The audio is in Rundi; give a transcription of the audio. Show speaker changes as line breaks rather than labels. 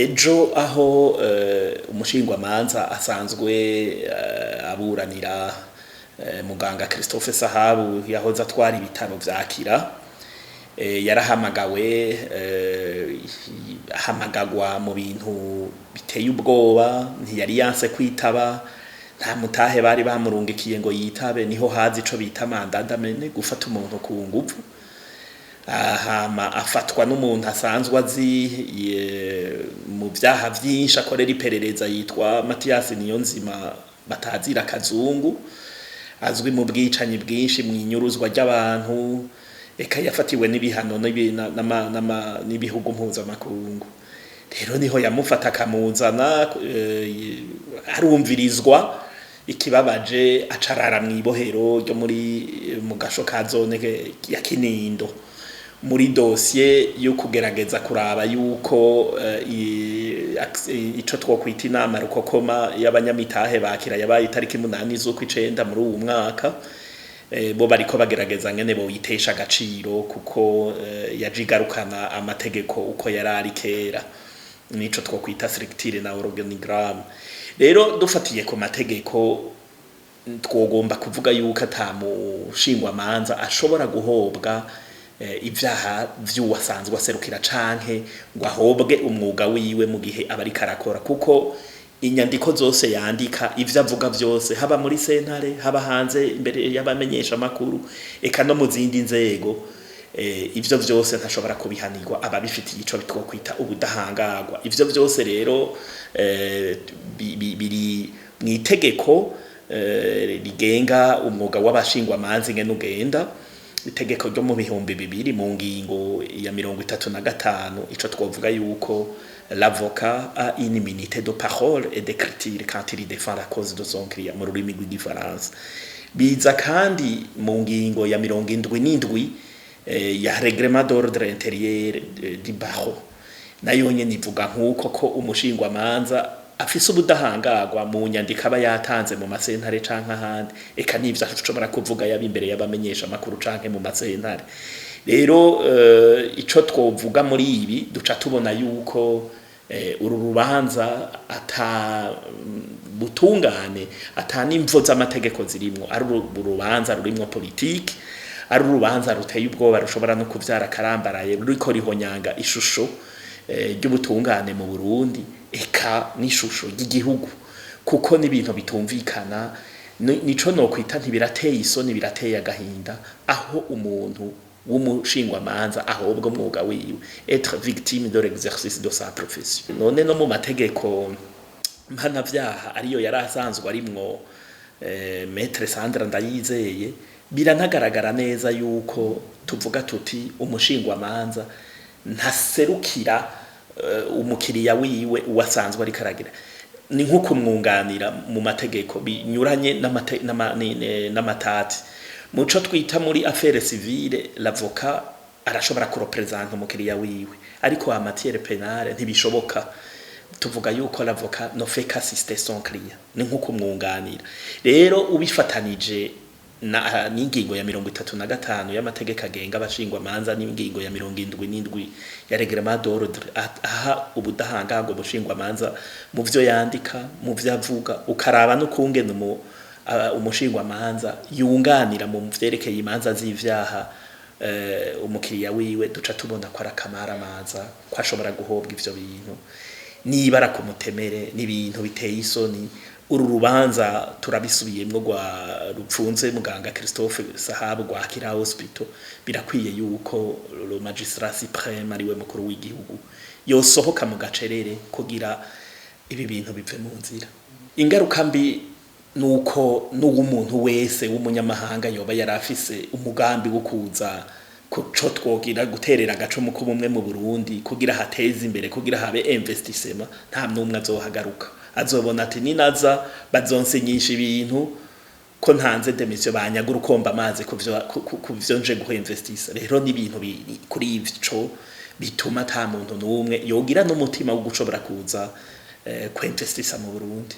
Ejo aho umushingwamanza asanzwe aburanira muganga Christophe Sahabu yahoze atwara ibitaro vya Kira, yarahamagawe, ahamagagwa mu bintu biteye ubwoba. Ntiyari yanse kwitaba, nta mutahe bari bamurungikiye ngo yitabe. Niho hazi ico bita mandat d'amener, gufata umuntu ku nguvu. Hama afatwa n'umuntu asanzwe azi mu vyaha vyinshi, akorera iperereza, yitwa Mathias Niyonzima batazira Kazungu, azwi mu bwicanyi bwinshi, mw'inyuruzwa ry'abantu, eka yafatiwe n'ibihano n'ibihugu mpuzamakungu. Rero niho yamufata akamuzana, arumvirizwa. Ikibabaje, acarara mw'ibohero ryo muri mu gasho ka zone ya Kinindo, muri dosiye yo kugerageza kuraba yuko ico twokwita inama rukokoma y'abanyamitahe bakira yabaye itariki 8 z'ukwicenda muri uwu mwaka, bo bariko bagerageza ngene boyitesha agaciro, kuko yaje igarukana amategeko uko yari ari kera, nico twokwita structure na organigramme. Rero dufatiye ku mategeko, twogomba kuvuga yuko ata mushingwamanza ashobora guhobwa ivyaha vy'uwasanzwe aserukira canke ngo ahobwe umwuga wiwe mu gihe aba ariko arakora, kuko inyandiko zose yandika, ivyo avuga vyose, haba muri sentare, haba hanze imbere y'abamenyesha makuru, eka no mu zindi nzego, ivyo vyose ntashobora kubihanirwa, aba bifitiye ico twokwita ubudahangarwa. Ivyo vyose rero biri mw'itegeko rigenga umwuga w'abashingwamanza ingene ugenda, itegeko ryo mu 2000, mu ngingo ya 35, ico twovuga yuko l'avocat a une immunité de parole et d'écriture quand il défend la cause de son client, mu rurimi rw'igifaransa. Biza kandi mu ngingo ya 77 ya règlement d'ordre intérieur du barreau, nayo nyene ivuga nk'uko ko umushingwamanza afise ubudahangarwa mu nyandiko aba yatanze mu masentare canke ahandi, eka n'ivyo ashobora kuvuga yaba imbere y'abamenyesha amakuru canke mu masentare. Rero ico twovuga muri ibi, duca tubona yuko uru rubanza ata butungane, ata n'imvo z'amategeko zirimwo, ari urubanza rurimwo politike, ari urubanza ruteye ubwoba, rushobora no kuvyara akarambaraye, ruriko rihonyanga ishusho ry'ubutungane mu Burundi, eka n'ishusho ry'igihugu, kuko n'ibintu bitumvikana. Nico nokwita ntibirateye isoni, birateye agahinda, aho umuntu w'umushingwamanza ahobwa umwuga wiwe, être victime de l'exercice de sa profession. None no mu mategeko mpanavyaha, ariyo yari asanzwe arimwo Maître Sandra Ndayizeye, biranagaragara neza yuko tuvuga tuti umushingwamanza ntaserukira umukiriya wiwe uwasanzwe ariko aragira, ni nko kumwunganira mu mategeko binyuranye n'amatati. Muco twita muri affaire civile, l'avocat arashobora kurepresenta umukiriya wiwe, ariko en matière pénale ntibishoboka. Tuvuga yuko l'avocat ne fait qu'assister son client, ni nko kumwunganira. Rero ubifatanije na n'ingingo ya 35 y'amategeko agenga abashingwamanza n'ingingo ya 77 ya règlement d'ordre, aha ubudahangarwa ubushingwamanza mu vyo yandika, mu vyo avuga, ukaraba n'ukungene umushingwamanza yunganira mu vyerekeye imanza z'ivyaha umukiriya wiwe, duca tubona ko ari akamaramaza, ko ashobora guhobwa ivyo bintu nibara ku mutemere. N'ibintu biteye isoni. Uru rubanza turabisubiyemwo rwa rupfunze muganga Christophe Sahabu rwa Kira Hospital, birakwiye yuko le magistrat suprême, ariwe mukuru w'igihugu, yosohoka mu gacerere kugira ibi bintu bive mu nzira. Ingaruka mbi nuko n'uw'umuntu wese w'umunyamahanga yoba yari afise umugambi wo kuza kuco twogira guterera agacumu k'ubumwe mu Burundi, kugira hateze imbere, kugira habe investissement, nta n'umwe azohagaruka. Azobona ati ninaza bazonsinyisha ibintu ko ntanze démission, banyaga urukomba amazi kuvyo nje guinvestisa. Rero n'ibintu kuri ivyo bituma ata muntu n'umwe yogira n'umutima wo gushobora kuza kwinvestisa mu Burundi.